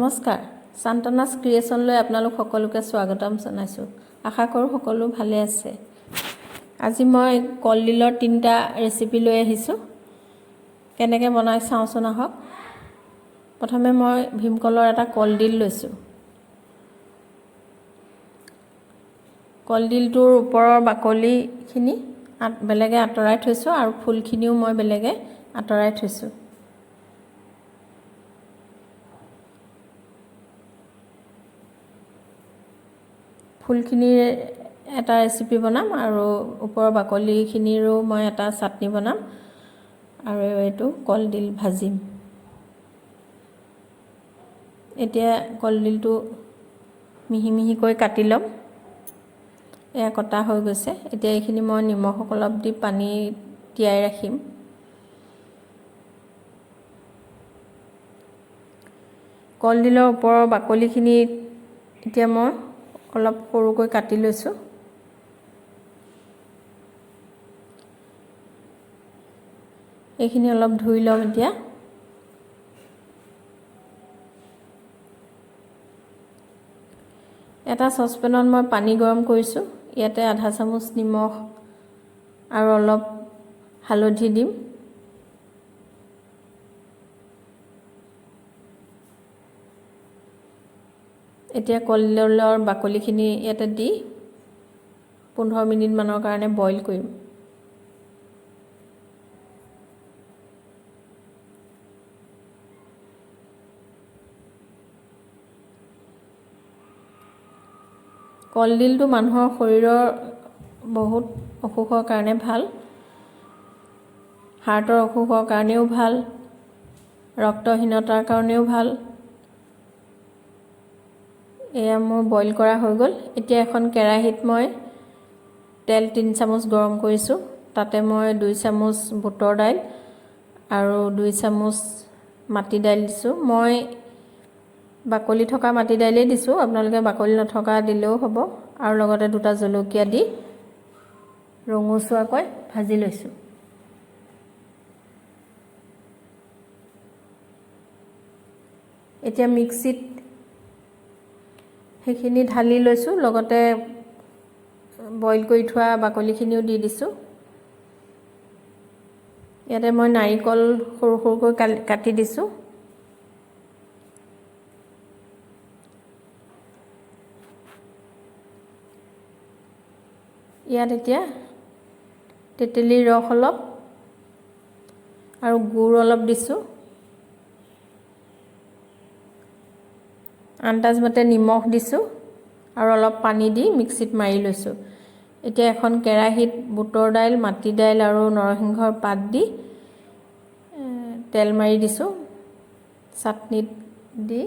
নমস্কাৰ, সান্তনাছ ক্ৰিয়েশ্যনলৈ আপোনালোক সকলোকে স্বাগতম জনাইছোঁ। আশা কৰোঁ সকলো ভালে আছে। আজি মই কলডিলৰ তিনিটা ৰেচিপি লৈ আহিছোঁ। কেনেকৈ বনাই চাওঁচোন আহক। প্ৰথমে মই ভীমকলৰ এটা কলডিল লৈছোঁ। কলডিলটোৰ ওপৰৰ বাকলিখিনি বেলেগে আঁতৰাই থৈছোঁ আৰু ফুলখিনিও মই বেলেগে আঁতৰাই থৈছোঁ। ফুলখিনিৰ এটা ৰেচিপি বনাম আৰু ওপৰৰ বাকলিখিনিৰো মই এটা চাটনি বনাম আৰু এইটো কলডিল ভাজিম। এতিয়া কলডিলটো মিহি মিহিকৈ কাটি ল'ম। এয়া কটা হৈ গৈছে। এতিয়া এইখিনি মই নিমখ অলপ দি পানী তিয়াই ৰাখিম। কলডিলৰ ওপৰৰ বাকলিখিনি এতিয়া মই অলপ সৰুকৈ কাটি লৈছোঁ। এইখিনি অলপ ধুই ল'ম। এতিয়া এটা চচপেনত মই পানী গৰম কৰিছোঁ। ইয়াতে আধা চামুচ নিমখ আৰু অলপ হালধি দিম। এতিয়া কলডিলৰ বাকলিখিনি ইয়াতে দি 15 মিনিটমানৰ কাৰণে বইল কৰিম। কলডিলটো মানুহৰ শৰীৰৰ বহুত অসুখৰ কাৰণে ভাল, হাৰ্টৰ অসুখৰ কাৰণেও ভাল, ৰক্তহীনতাৰ কাৰণেও ভাল। এয়া মোৰ বইল কৰা হৈ গ'ল। এতিয়া এখন কেৰাহীত মই তেল 3 চামুচ গৰম কৰিছোঁ। তাতে মই 2 চামুচ বুটৰ দাইল আৰু 2 চামুচ মাটি দাইল দিছোঁ। মই বাকলি থকা মাটি দাইলেই দিছোঁ, আপোনালোকে বাকলি নথকা দিলেও হ'ব। আৰু লগতে 2টা জলকীয়া দি ৰঙচুৱাকৈ ভাজি লৈছোঁ। এতিয়া মিক্সিত সেইখিনি ঢালি লৈছোঁ, লগতে বইল কৰি থোৱা বাকলিখিনিও দি দিছোঁ। ইয়াতে মই নাৰিকল সৰু সৰুকৈ কাটি দিছোঁ। ইয়াত এতিয়া তেতেলীৰ ৰস অলপ আৰু গুড় অলপ দিছোঁ। আন্দাজমতে নিমখ দিছোঁ আৰু অলপ পানী দি মিক্সিত মাৰি লৈছোঁ। এতিয়া এখন কেৰাহীত বুটৰ দাইল, মাটি দাইল আৰু নৰসিংহৰ পাত দি তেল মাৰি দিছোঁ। চাটনিত দি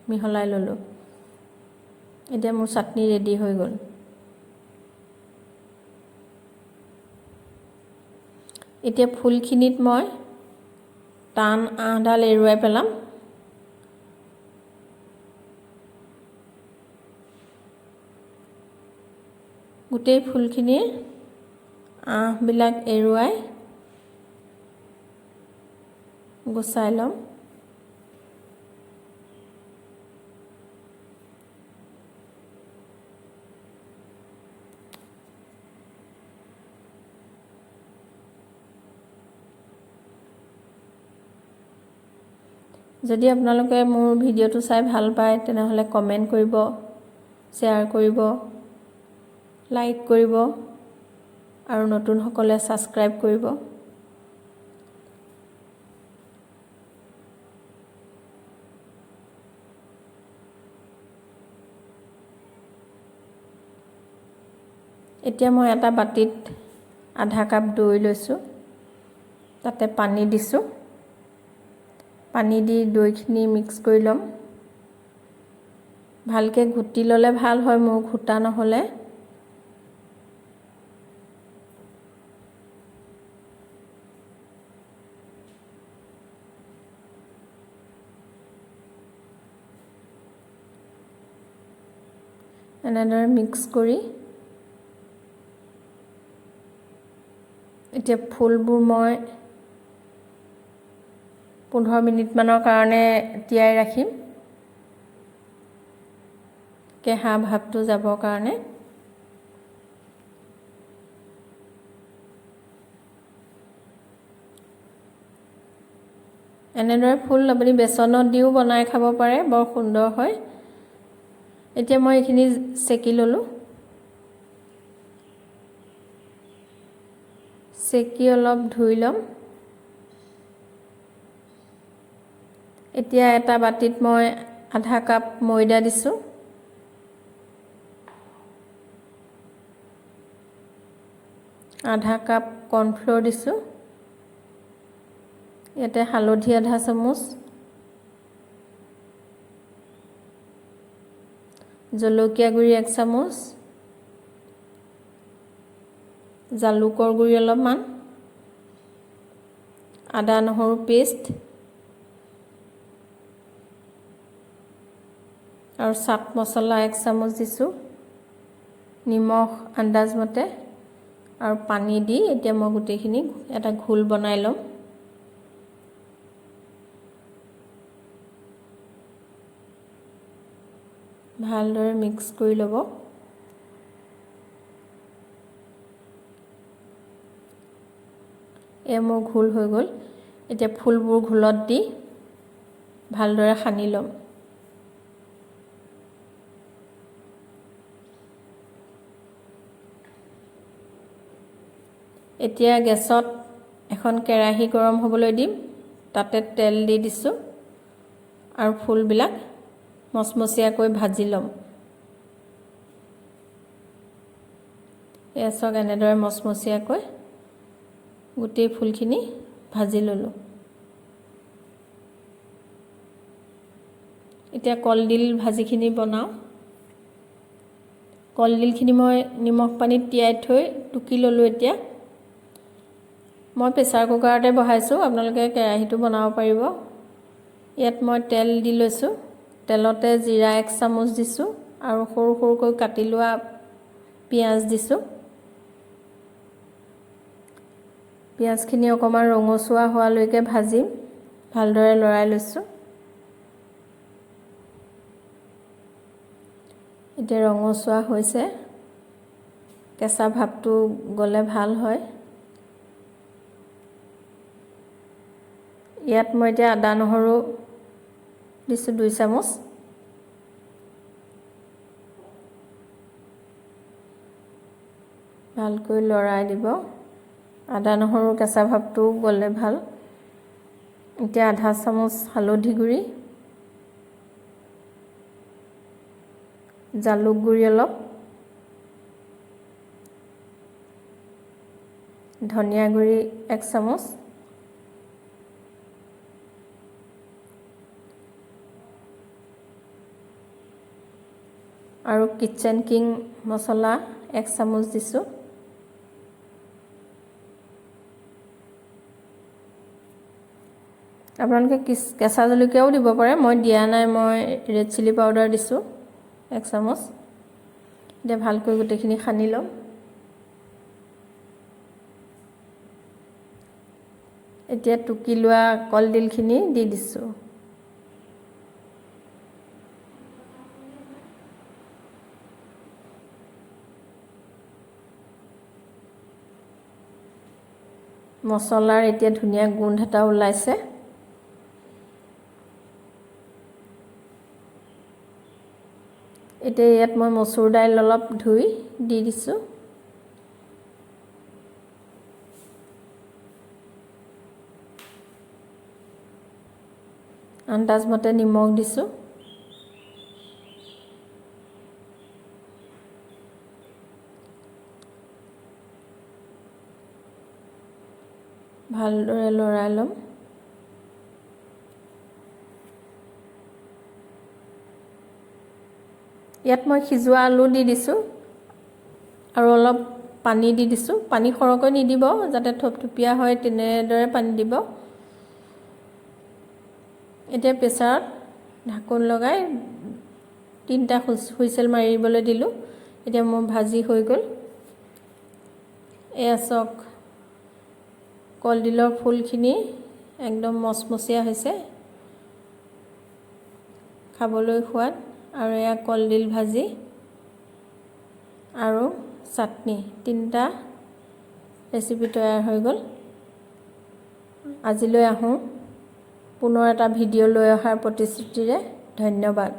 মিহলাই ল'লোঁ। এতিয়া মোৰ চাটনি ৰেডি হৈ গ'ল। এতিয়া ফুলখিনিত মই টান আঁহডাল এৰুৱাই পেলাম। গোটেই ফুলখিনিৰ আঁহবিলাক এৰুৱাই গুচাই ল'ম। যদি আপোনালোকে মোৰ ভিডিঅ'টো চাই ভাল পায় তেনেহ'লে কমেণ্ট কৰিব, শ্বেয়াৰ কৰিব, লাইক কৰিব আৰু নতুনসকলে ছাবস্ক্ৰাইব কৰিব। এতিয়া মই এটা বাতিত আধা কাপ দৈ লৈছোঁ, তাতে পানী দিছোঁ। পানী দি দৈখিনি মিক্স কৰি ল'ম। ভালকৈ ঘুটি ল'লে ভাল হয়, মোৰ ঘুটা নহ'লে। এনেদৰে মিক্স কৰি এতিয়া ফুলবোৰ মই 15 মিনিটমানৰ কাৰণে তিয়াই ৰাখিম। কেঁহা ভাৱটো যাবৰ কাৰণে। এনেদৰে ফুল আপুনি বেচনত দিও বনাই খাব পাৰে, বৰ সুন্দৰ হয়। এতিয়া মই এইখিনি চেকি ল'লোঁ। চেকি অলপ ধুই ল'ম। এতিয়া এটা বাতিত মই আধা কাপ ময়দা দিছোঁ। আধা কাপ কৰ্ণফ্ল'ৰ দিছোঁ। ইয়াতে হালধি আধা চামুচ, জলকীয়া গুড়ি 1 চামুচ, জালুকৰ গুড়ি অলপমান, আদা নহৰু পেষ্ট আৰু চাট মছলা 1 চামুচ দিছোঁ, নিমখ আন্দাজমতে আৰু পানী দি এতিয়া মই গোটেইখিনি এটা ঘোল বনাই ল'ম। ভালদৰে মিক্স কৰি ল'ব। এয়া মোৰ ঘোল হৈ গ'ল। এতিয়া ফুলবোৰ ঘোলত দি ভালদৰে সানি ল'ম। এতিয়া গেছত এখন কেৰাহী গৰম হ'বলৈ দিম। তাতে তেল দি দিছোঁ আৰু ফুলবিলাক মচমচীয়াকৈ ভাজি ল'ম। এয়া চাওক, এনেদৰে মচমচীয়াকৈ গোটেই ফুলখিনি ভাজি ল'লোঁ। এতিয়া কলডিল ভাজিখিনি বনাওঁ। কলডিলখিনি মই নিমখ পানীত তিয়াই থৈ টুকি ল'লোঁ। এতিয়া মই প্ৰেছাৰ কুকাৰতে বহাইছোঁ, আপোনালোকে কেৰাহীটো বনাব পাৰিব। ইয়াত মই তেল দি লৈছোঁ। তেলতে জিৰা 1 চামুচ দিছোঁ আৰু সৰু সৰুকৈ কাটি লোৱা পিঁয়াজ দিছোঁ। পিঁয়াজখিনি অকণমান ৰঙচুৱা হোৱালৈকে ভাজিম। ভালদৰে লৰাই লৈছোঁ। এতিয়া ৰঙচুৱা হৈছে, কেঁচা ভাৱটো গ'লে ভাল হয়। ইয়াত মই এতিয়া আদা নহৰু দিছোঁ 2 চামুচ। ভালকৈ লৰাই দিব। আদা নহৰু কেঁচা ভাৱটো গ'লে ভাল। এতিয়া আধা চামুচ হালধি গুড়ি, জালুক গুড়ি অলপ, ধনিয়া গুড়ি 1 চামুচ, আৰু কিটচেন কিং মছলা 1 চামুচ দিছোঁ। আপোনালোকে কেঁচা জলকীয়াও দিব পাৰে, মই দিয়া নাই, মই ৰেড চিলি পাউডাৰ দিছোঁ 1 চামুচ। এতিয়া ভালকৈ গোটেইখিনি সানি ল'ম। এতিয়া টুকি লোৱা কলডিলখিনি দি দিছোঁ। মছলাৰ এতিয়া ধুনীয়া গোন্ধ এটা ওলাইছে। এতিয়া ইয়াত মই মচুৰ দাইল অলপ ধুই দি দিছোঁ। আন্দাজমতে নিমখ দিছোঁ। ভালদৰে লৰাই ল'ম। ইয়াত মই সিজোৱা আলু দি দিছোঁ আৰু অলপ পানী দি দিছোঁ। পানী সৰহকৈ নিদিব, যাতে থপথপীয়া হয় তেনেদৰে পানী দিব। এতিয়া প্ৰেছাৰত ঢাকোন লগাই 3টা হুইচেল মাৰিবলৈ দিলোঁ। এতিয়া মোৰ ভাজি হৈ গ'ল। এয়া চাওক, কলডিলৰ ফুলখিনি একদম মচমচীয়া হৈছে, খাবলৈ সোৱাদ আৰু এয়া কলডিল ভাজি আৰু চাটনি, তিনিটা ৰেচিপি তৈয়াৰ হৈ গ'ল। আজিলৈ আহোঁ। পুনৰ এটা ভিডিঅ' লৈ অহাৰ প্ৰতিশ্ৰুতিৰে ধন্যবাদ।